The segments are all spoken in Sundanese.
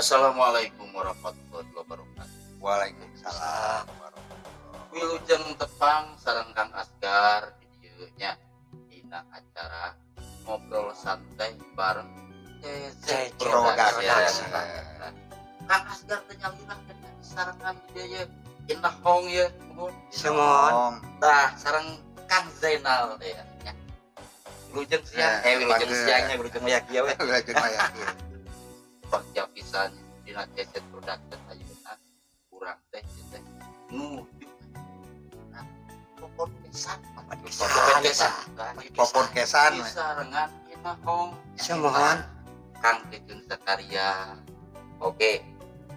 Assalamualaikum warahmatullahi wabarakatuh. Waalaikumsalam warahmatullahi. Wilujeng tepang sareng Kang Asgar di dieu nya, dina acara ngobrol santai bareng CZ CZ Production. Production. Kang Asgar teh nyalira sarengan di dieu Indah Hong ya, nuhun. Sumon. Tah, sareng Kang Zainal teh ya. Wilujeng siang, Eh, wilujeng panggil. Siangnya wilujeng mah kieu we. Wilujeng mah kieu. Bagja pisan dina CZ Production ayeuna urang teh ieu teh nuju nah, popon kesan. Kesan. Popon kesan. Popon kesan. Disarengan Inahong. Sumuhun. Kang Cucun Zakaria, oke,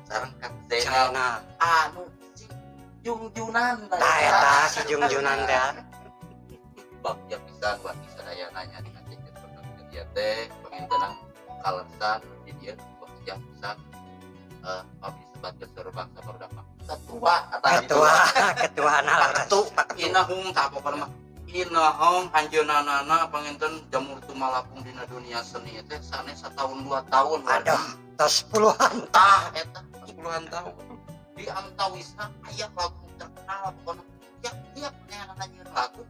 sareng Kang Zainal Zainal. Anu si Jungjunan. Tah, eta si Jungjunan teh. Bagja pisan wargi sadayana nya dina CZ Production ieu teh pangintenan kaleresan di dieu bagja pisan, abdi sebagai seluruh bangsa barudak mah ketua atau Ketua, ketua Pak leres. Ketu, Pak Ketu. Inahung tah pokona mah Inahong anjeunana panginten jamur tumalapung dina dunia seni teh sanes satahun 2 tahun. Aduh, tos puluhan. Tah, eta puluhan tahun di antawisna aya lagu terkenal, pokona tiap tiap neangan nyieun lagu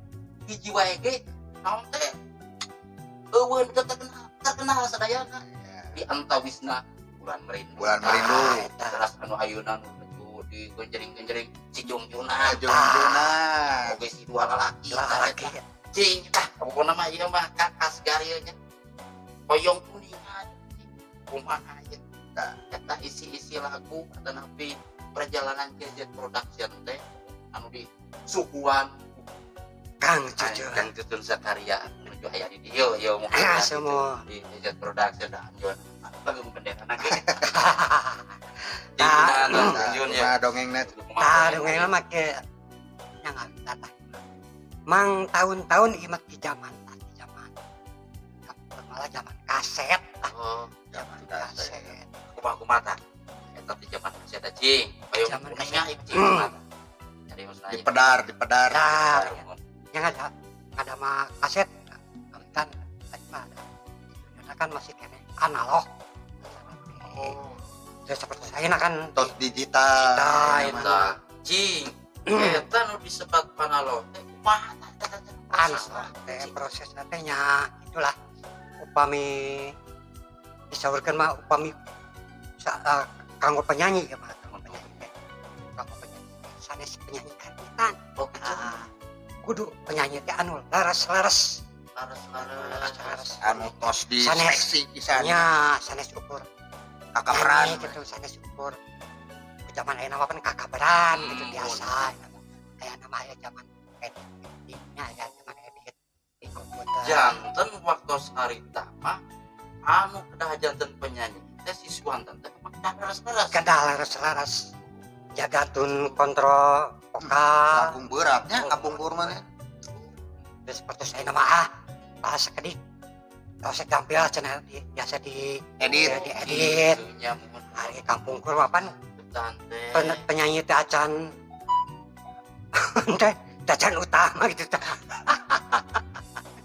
hiji wae ge naon teh eueun teu terkenal terkenal sadayana, di antawisna Bulan Merindu. Bulan Merindu. Tah, eta. Terus anu ayeuna nu nuju di genjering-genjering si Jungjunan. Jungjunan. Oke, si dua lalaki. Dua lalaki. Cing, tah pokona mah ieu mah Kang Asgar ieu nya hoyong kuningan kumaha ieu. Tah. Eta isi-isi lagu atanapi perjalanan CZ Production teh anu di sukuan Kang Cucun. Kang Cucun Zakaria menuju aya di dieu ieu mungkin Ah, gitu. semua. Di CZ Production dah anjeun bageum bendera ge. Tah. Nah, Jun ya. kumaha dongengna? Tah, dongeng mah ke yang tah. Mang tahun-tahun ieu mah di zaman tah, di zaman malah zaman kaset tah. Oh, zaman zaman kaset. Kaset. Kumaha kumaha tah? Eta di zaman kaset teh, cing. Hoyong Zaman kuninga kaset. ieu, cing, kumaha tah? Jadi maksudna Di pedar, di pedar. Pedar. Yang ada mah kaset kan tadi mah ada. Karena kan masih kene analog. Oh, Terus seperti saya kan Tos digital. Digital, eta cing. Eta nu disebat panalog teh kumaha tah eta teh? Analog teh prosesna teh nya itulah, upami disaurkeun mah upami kanggo penyanyi ya mah, kanggo penyanyi teh, kanggo penyanyi sanes penyanyi karbitan. Oh, gitu. Ah, kudu penyanyi teh anu leres-leres. Laras-laras. Leres-leres. Anu tos di Sanes. seksi pisan. Nya sanes ukur Kakaberan. nyanyi gitu, sanes ukur zaman ayeuna mah kan kakaberan gitu, biasa aya nama aya zaman editnya, aya zaman edit di komputer. Janten waktu harita mah anu kedah janten penyanyi teh si Suwanten teh mah kedah leres-leres. Kedah leres-leres, jaga tune, kontrol vokal. Langkung beratnya kapungkur mah nya. Terus seperti saya nama ah bahasa kedik kalau gampil cenah biasa di Edit. Di edit. Gitu nya, mun Ari kapungkur mah pan tante penyanyi teh acan teh acan utama gitu teh.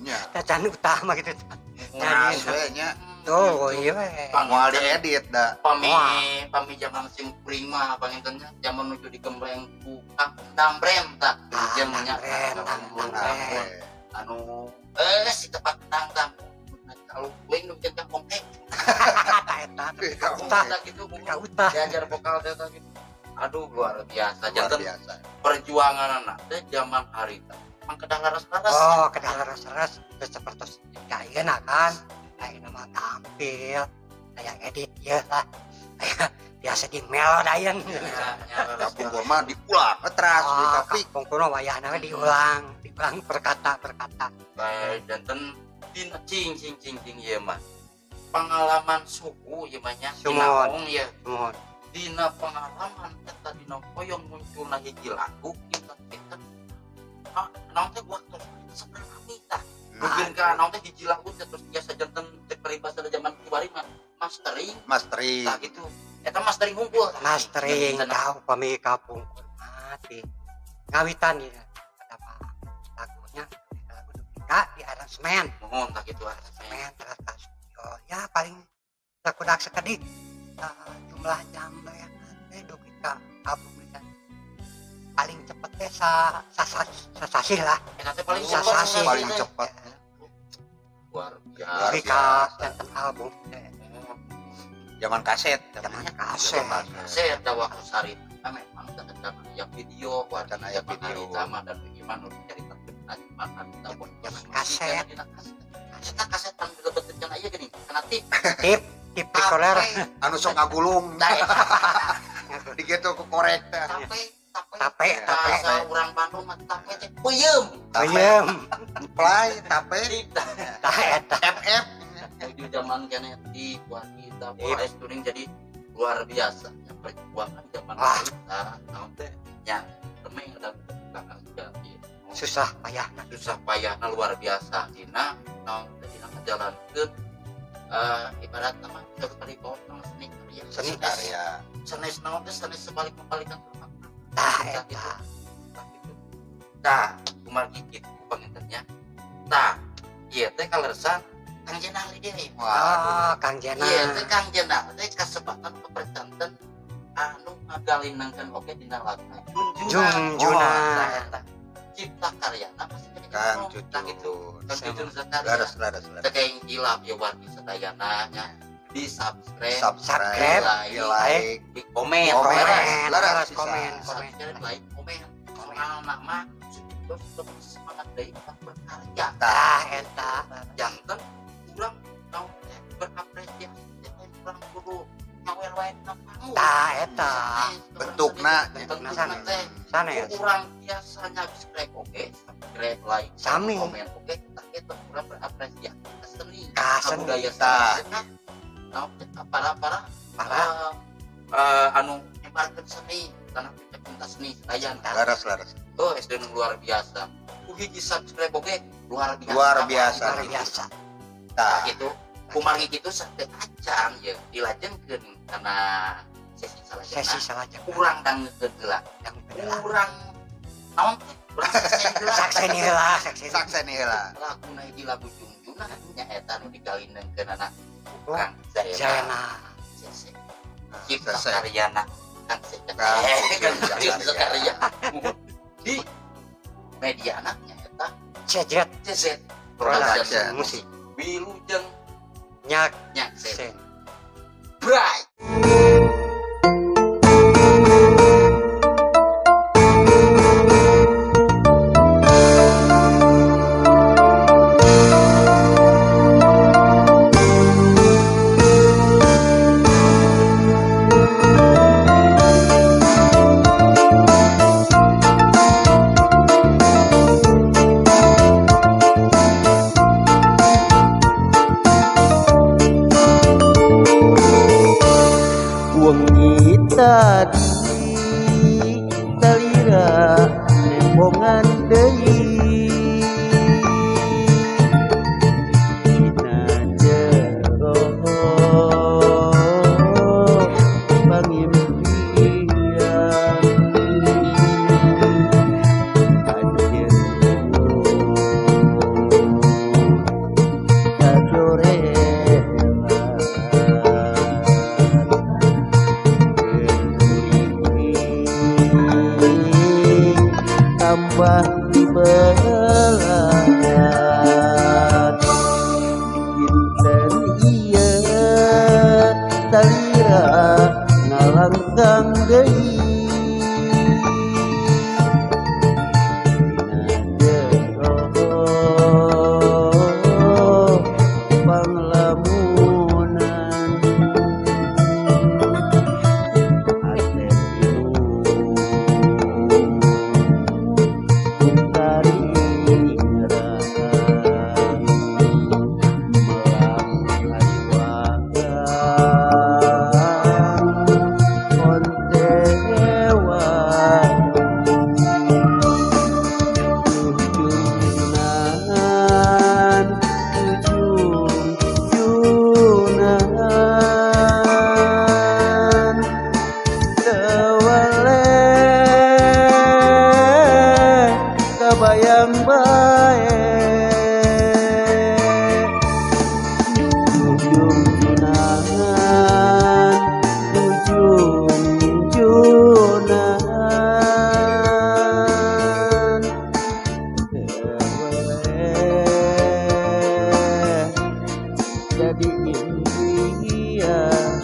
Nya. Acan utama gitu teh. Keras we nya. Tuh, iya we. Moal diedit da. Pami Wah. pami zaman sim kuring mah panginten nya zaman nuju digembleng ku Kang Dambrem tah. Ah, Jamnya Dambrem, Kang Dambrem. Dambrem. Anu si tepat tang kalau kuring nu jangan kongkek. Eta eta Utah. Tah gitu. Ka utah. Diajar vokal teh tah gitu, aduh, luar biasa. Luar Janten biasa. Perjuangan anak teh zaman harita emang kedah laras-laras. Oh, kedah leres-leres. Terus seperti ayeuna kan ayeuna mah tampil kayak edit ya lah, kayak biasa di melodayan. Kapungkur mah diulang teras di Oh, tapi kapungkur mah wayahna we diulang, diulang perkata perkata. Baik, janten dina cing cing cing cing ieu mah pengalaman suku ieu mah nya. Sumon. Dina ya. Sumon. Dina pengalaman eta dina hoyong munculna hiji lagu kita kita ah naon teh waktu seberapa tah mungkin ka naon teh hiji lagu teh terus biasa janten cek peribahasa zaman kiwari mah mastering. Mastering. Tah gitu, eta mastering hungkul tah. Mastering. Janten Tahu pami kapungkur mah di ngawitan ya ada apa lagunya, lagu duka di aransemen. Mohon tah gitu aransemen. Aransemen terus ke studio ya, paling sakudak sakedik jumlah. Jumlah jambrean teh dugi ka album teh paling cepet teh sa sa sasasih lah. Eta teh paling Sasasih. cepat. Paling cepat. Luar biasa. Dugi ka janten album teh. Zaman kaset. Zaman kaset. Saya ada waktu sarita memang teu aya video, Can aya video. Sama dan bagaimana nu dicaritakeun zaman kita pun Zaman kaset. Kaset kaset kan dilebetkeun kana ieu geuning, kana tip. Tip tip recorder. Anu sok ngagulung. Nah, eta Di kitu ku korek teh. tape tape. Tape, tape. Bahasa urang Bandung mah tape teh peuyeum. Peuyeum. Play, tape, Tah eta. FF. Di zaman kene di buat kita Iya. pola tuning jadi luar biasa ya, perjuangan zaman Wah. kita naon teh nya remeng dan belakang ganti Susah payah. Susah payahna luar biasa dina naon teh dina ngajalankeun ibarat nama sekali potong seni karya. Seni Karya. Senes naon teh senes sebalik membalikan Tah eta. Tah kumargi kitu pangintennya tah ieu teh kaleresan Kang Jenal deui. Waduh. Oh, Kang Jenal. Iya, teh Kang Jenal teh kasebatan kepercanten anu ngagalinangkeun oge dina lagu Junjungan. Junjungan. Tah eta. Cipta karyana pasti jadi Kang tah gitu. Cucun. Kang Cucun Zakaria. Laras, laras, laras. Teh kayak gila ya wargi sadayana nya di subscribe, Subscribe, like, di like, di komen, Komen. Komen, Laras laras bisa. komen, komen. Subscribe, like, komen. Soalna mah terus lebih semangat deui kita berkarya. Tah eta. Janten urang naon teh berapresiasi teh urang kudu nyawer wae ka panggung. Tah eta. Bentukna. Bentukna Sanes. teh Sanes. urang biasa subscribe oke, subscribe, like, Sami. komen oke, tah eta urang berapresiasi ka seni, Ka ka seni. budaya Tah. seni. Naon teh ka para-para Para anu nyebarkeun seni tanah pecinta seni sadayana. Laras, laras. Oh, SD nu luar biasa. Ku hiji subscribe oke, luar biasa. Luar biasa. Luar biasa. Tah. Gitu. Kumargi kitu sate acan ye dilajengkeun kana sesi salajengna. Sesi salajengna. Kurang dangukeun heula. Yang heula. Kurang naon teh? Kurang sakseni heula. Sakseni heula, sakseni. Sakseni heula. Laguna hiji lagu Junjungan nya eta nu digalinengkeunana Kang Zaena. Zaena. Sese. Cipta Sese. karyana Kang Zaena. Kang Kang Zakaria. Zakaria. Di media anaknya eta CZ CZ Production Musik. Wilujeng Nyak nyaksen. sen. Bright. Wengi tadi salira nembongan deui dina jero pangimpian anjeun kajorelan. Jadi impian.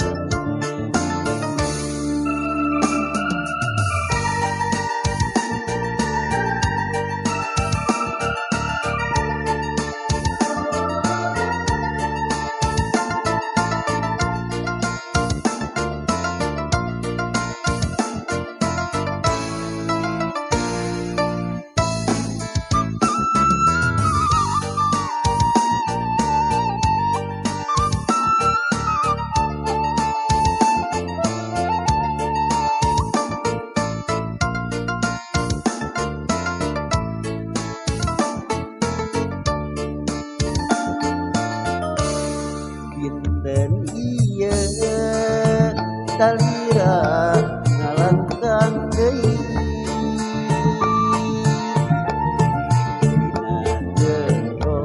Dinten ieu salira ngalangkang deui dina jero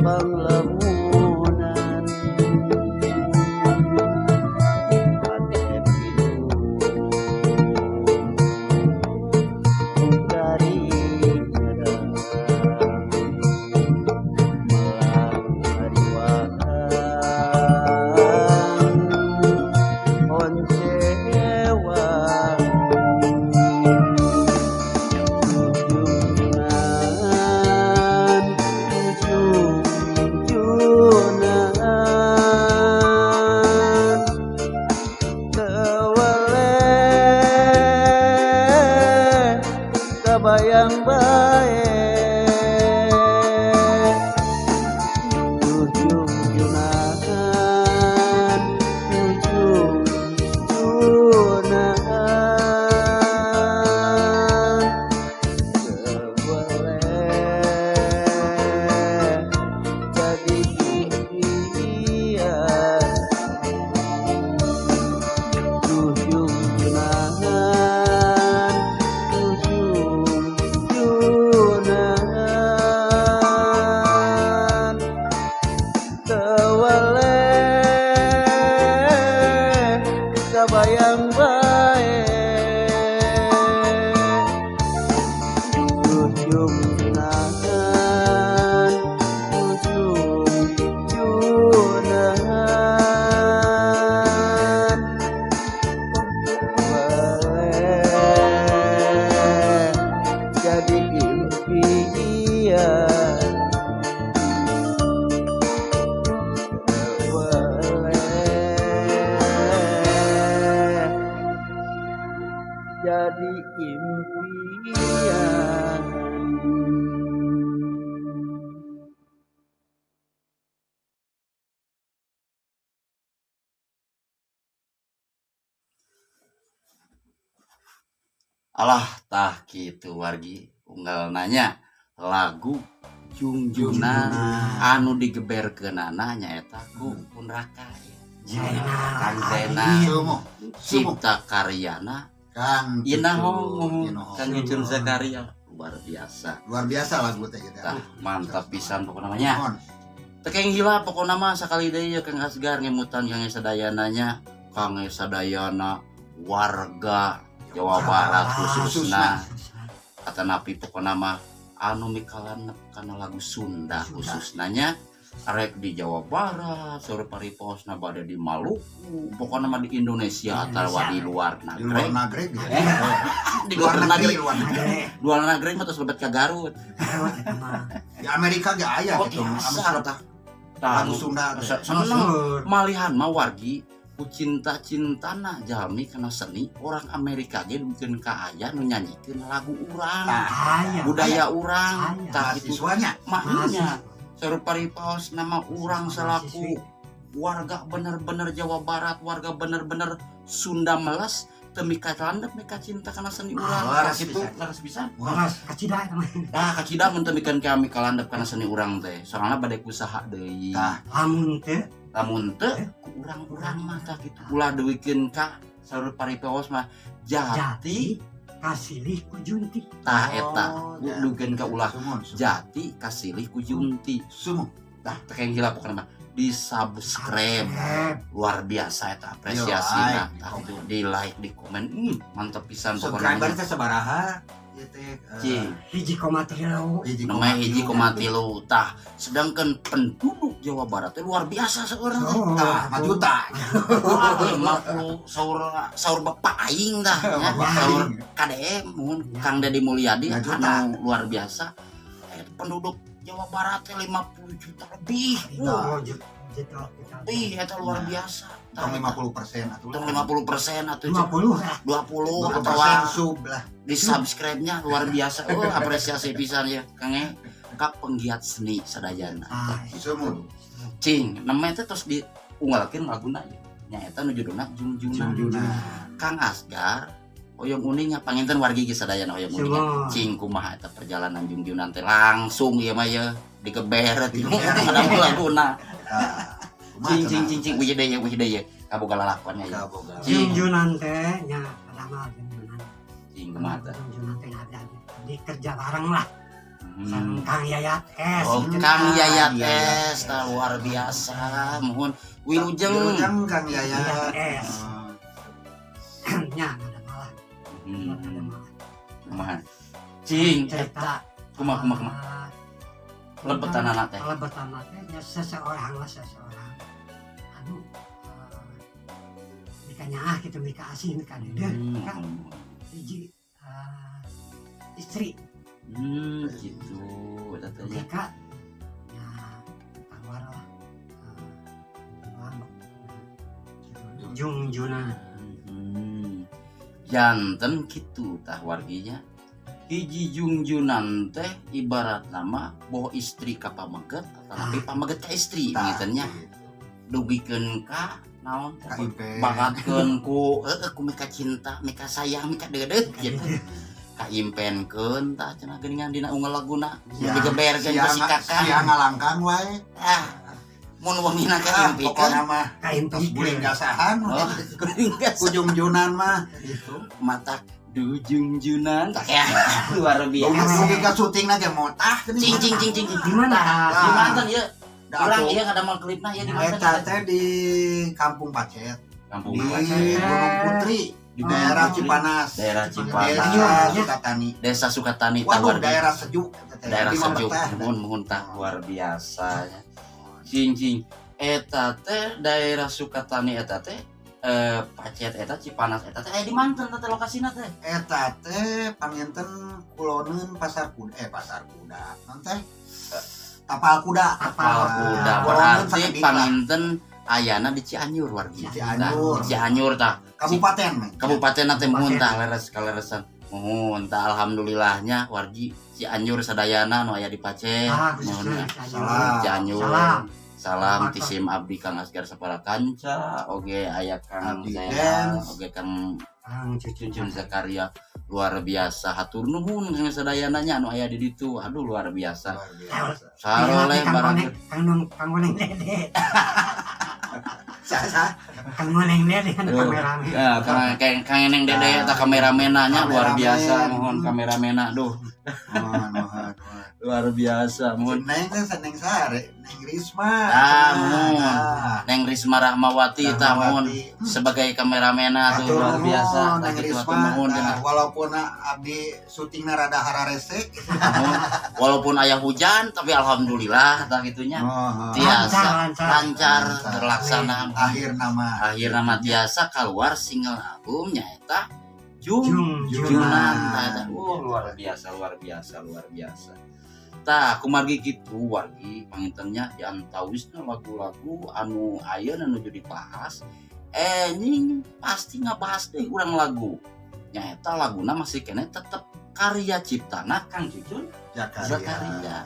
panglamunan hate pinuh dari nyerang melang hariwang oncewang jujungan jujungan teweleh kabayang bae jujungan jujungan teweleh jadi impian jujungan jujungan teweleh kabayang bae jujungan jujungan teweleh jadi impian teweleh jadi impian. Alah tah kitu wargi unggal nanya lagu Jungjungan anu digeberkeunana nyaeta ku Pun Raka Kang Zainal. Sumo. Sumo. Cipta karyana Kang Inahong Cucun. Kang Cucun Zakaria luar biasa. Luar biasa lagu teh gitu. Tah mantap pisan pokokna mah nya. Mohon. Teu kenging hilap pokokna mah sakali deui ye Kang Asgar ngemutan Kang Sadayana nya, Kang Sadayana warga Jawa Barat khususna atanapi pokokna mah anu mikalanep kana lagu Sunda khususna nya rek di Jawa Barat sore pariposna bade di Maluku pokokna mah di Indonesia atawa di luar Di luar negeri negeri ya. Di luar negeri luar negeri. Luar negeri mah terus lebet ka Garut. Garut eta mah. Di Amerika ge aya Oh, gitu. biasa. Anu serta lagu Sunda teh. Seneng malihan mah wargi ku cinta-cintana jalmi kana seni orang Amerika ge bikin ka aya nu nyanyikeun lagu urang, Aya. budaya urang Aya. tah gitu. Mahasiswanya. Makanya saruparipaos nama urang selaku warga bener-bener Jawa Barat, warga bener-bener Sunda meles teu mika landep mika cinta kana seni urang. Laras Tah kitu pisan. laras pisan. Laras kacida eta mah. Tah kacida mun teu mikeun ka mika landep kana seni urang teh soalna bade kusaha deui. Tah. Lamun teu Lamun teu ku urang-urang mah tah kitu ulah deuikeun ka saruparipaos mah jati jati kasilih ku junti. Tah eta Oh, ya. dugeun ka ulah Sumun, sumun. jati kasilih ku junti. Sumun. Tah teu kenging hilap pokona mah di subscribe luar biasa eta apresiasi. Di like, nah di tah komen. gitu, di like di komen, mantep pisan pokoknya. Subscriber teh sabaraha? Ieu teh Cing. 1,3. Hiji Namanya koma 1,3 tah. Sedangkan penduduk Jawa Barat teh luar biasa seorang teh. Oh, Tah, 5 juta. Wah, 50 saur saur bapak aing dah ya. Bapak Saur aing. KDM mun Kang Deddy Mulyadi 5 juta. anu luar biasa. Penduduk Jawa Barat teh 50 juta lebih. Oh, juta, juta, juta. Ih, eta luar Nah. biasa. Tong 50% atuh. Tong 50% atau 50 lah. 20 atau 20% sub lah. Di subscribe-nya luar biasa. Oh, apresiasi pisan ya Kang e. Ka penggiat seni sadayana. Ah, Sumur. Cing, namanya teh terus diunggalkeun laguna ya. Nyaeta nu judulna Jungjunan. Jungjunan. Kang Asgar hoyong uningnya, panginten wargi ge sadayana hoyong uningnya. Semua. Cing, kumaha eta perjalanan Jungjunan teh? Langsung ieu mah ye digeber Digeber. ada laguna. Tah, kumaha Cing, cing, cenah? Cing, cing, wih deui, wih deui kaboga lalakonnya ya. Kaboga. Cing. Junjunan teh nya lama junjunan. Cing, kumaha teh? Junjunan teh ada di kerja bareng lah. Sareng Kang Yayat S. Oh, gitu. Kang Yayat Yayat S, tah luar biasa. Mohon wilujeng. Wilujeng Kang Yayat. Yayat S. Oh. Nya ada malah. Ada malah. Kumaha? Cing, Cerita. Kumaha, kumaha, kumaha? Lebetan anak teh. Lebetan teh nya seseorang lah, seseorang anu mika nyaah gitu, mika asih, mika deudeuh ka hiji istri. Gitu eta teh nya. Mika ya tawar lah, Jungjunan. Janten kitu tah warginya. Hiji jungjunan teh ibarat nama boh istri ka pameget tapi pameget ka istri Tah, gitu nya. gitu. Dugikeun ka naon teh? Ka impen. Bakatkeun ku heueuh, ku mika cinta, mika sayang, mika deudeuh gitu. Kaimpenkeun tah cenah geuningan dina unggal laguna. Digeberkeun ku si kakak. Sia ngalangkang wae. Ah, mun wengina Ah, kaimpikeun. pokokna mah tos Kaimpikeun. guling gasahan. Oh, guling gasahan. Ku jungjunan mah gitu. Mata dujungjunan tak ya, luar biasa. Dugi ka syuting ge motah. Cing, cing, cing, cing, cing. Di mana? Di mantan ya. Da Urang atuh. ieu kada klipna ya di mantan. Eta teh di Kampung Pacet, Kampung di Pacet. Gunung Putri, Di daerah Putri. Cipanas, Daerah Cipanas. Desa Sukatani. Desa Sukatani. Waduh, tawar daerah sejuk eta teh. Daerah Lima sejuk. betah. Muhun, muhun tah, luar biasa ya. Cing, cing, eta teh daerah Sukatani eta teh Pacet eta Cipanas eta teh aya di mantan teh lokasina teh? Eta teh panginten kuloneun Pasar Kuda, Pasar Kuda. Naon teh? Tapal Kuda. Tapal Kuda. Kuloneun Berarti sakedik lah. panginten ayana di Cianjur wargi. Cianjur. Tah, Cianjur tah. Kabupaten, men. Kabupaten teh muhun Kabupaten. tah, leres kaleresan. Muhun tah, alhamdulillahnya wargi Cianjur sadayana nu aya di Pacet. Ah, Muhun khususnya ya. Cianjur. Salam. Cianjur. Salam. Salam Mantap. ti sim abdi Kang Asgar Sapara Kanca, oge aya Kang Abdi Zainal, Dance. oge Kang Kang Cucun. Cucun Zakaria, luar biasa, hatur nuhun kang sadayana nya anu aya di ditu. Aduh, luar biasa. Luar biasa. Saroleh Kang barang. Goneng, Kang Nong, Kang Goneng Dede. Sasa Kang Goneng Dede kan Aduh. kameramen. Ya, Kang Kang Kang Eneng Dede eta kameramena nya luar Kameramen. biasa, mohon kameramena, duh. Mohon, mohon, mohon. Luar biasa, mohon. Neng teh seneng sare, Neng Risma. Ah, mohon. Nah, Neng Risma Rahmawati tah, mohon Rahmawati. Sebagai kameramena tuh Hatur luar nuhun, biasa. Tah Neng kitu Risma. atuh, nuhun Nah, cenah. walaupun abdi syutingna rada hararese. Nuhun. Walaupun aya hujan tapi alhamdulillah tah kitunya. Mohon. Tiasa Lancar, lancar. lancar Lancar. terlaksana. Akhir nama. Akhirna mah tiasa keluar single album nyaeta Jung Jung Junan Junan. tah eta. Oh, luar biasa, luar biasa, luar biasa. Tah, kumargi kitu wargi, pangintennya di antawisna lagu-lagu anu ayeuna nuju dibahas nying pasti ngabahas deui urang lagu nyaeta laguna masih kene tetep karya ciptana Kang Cucun Zakaria. Zakaria.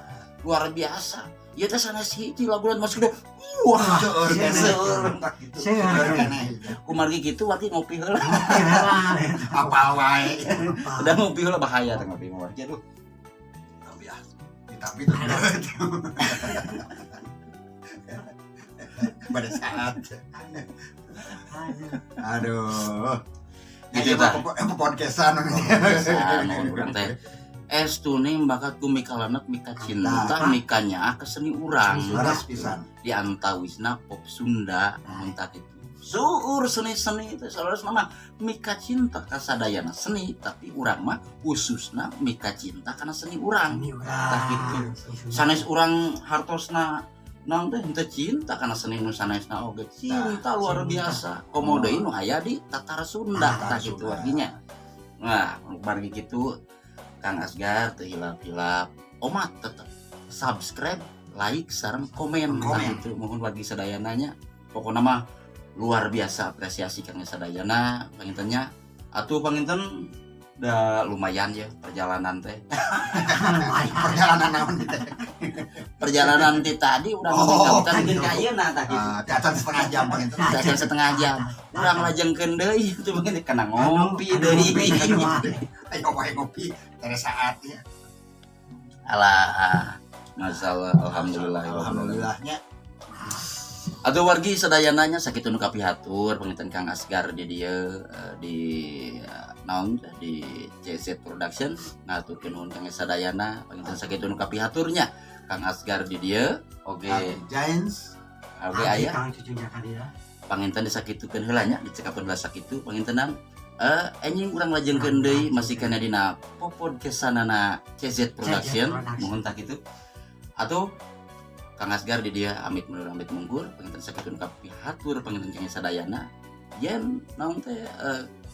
Luar biasa ieu teh sanes hiji lagu masuk deh, wah. Seueur keneh. Seueur. Seueur. Seueur keneh. Kumargi kitu wargi, ngopi heula. Ngopi heula. Apal wae. Udah ngopi heula, bahaya teh ngopi mah wargi, aduh. Tapi ah, tapi tuh. Pada saat aduh. Gitu, Gitu tah. Podcastan. Podcastan, mun urang teh estune bakat ku mikalanek mika cinta Tah. mika nyaah ke seni urang. Leres pisan. Di antawisna pop Sunda, mun tah kitu. Seueur seni-seni itu saleresna mah mika cinta ka sadayana seni, tapi urang mah khususna mika cinta kana seni urang. Ini urang. Tah gitu. Sanes urang hartosna naon teh, henteu cinta kana seni nu sanesna oge cinta luar cinta. biasa, komo deui nu aya di Tatar Sunda. Tatar Tah gitu Sunda. Artinya, nah, margi kitu Kang Asgar teu hilap-hilap omat tetep subscribe, like, sareng komen. Tah Komen. gitu, mohon wargi sadayananya. Pokoknya mah luar biasa apresiasi Kang sadayana panginten nya. Atuh panginten udah lumayan ya perjalanan teh. Lumayan. Perjalanan naon teh? Perjalanan ti tadi urang Oh, oh, gitu. ka ayeuna, tah gitu. Ah, acan setengah jam panginten. Acan setengah jam urang lajengkeun deui itu mungkin kena ngopi Aduh, deui. ngopi, mah. Ayo wae ngopi tere saat ya. Alah, masalah, alhamdulillah. Alhamdulillahnya. Atuh wargi sadayananya, sakitu nu kapihatur panginten Kang Asgar di dieu di naon teh, di CZ Production. Ngaturkeun nuhun Kang sadayana. Panginten sakitu nu kapihaturnya Kang Asgar di dieu oge. Giants. Oge. Abdi Aya. Kang Cucu Jakaria. Panginten disakitukeun heula nya, dicekapkeun heula sakitu pangintenan. Enjing urang lajengkeun deui masih kana dina podcastana CZ Production. Production. Mohon, tah kitu atuh. Kang Asgar di dieu amit mundur, amit mungkur. Panginten sakitu nu kapihatur panginten kang sadayana. Yen naon teh,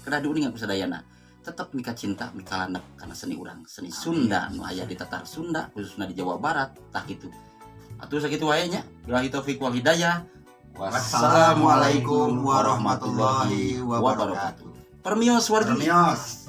kedah diuningan ku sadayana, tetep mika cinta, mika landep kana seni urang, seni Sunda nu aya di Tatar Sunda, khususnya di Jawa Barat, tah kitu. Atuh sakitu wae nya. Billahi taufik wal hidayah. Wassalamualaikum warahmatullahi wabarakatuh. Permios wargi. Permios.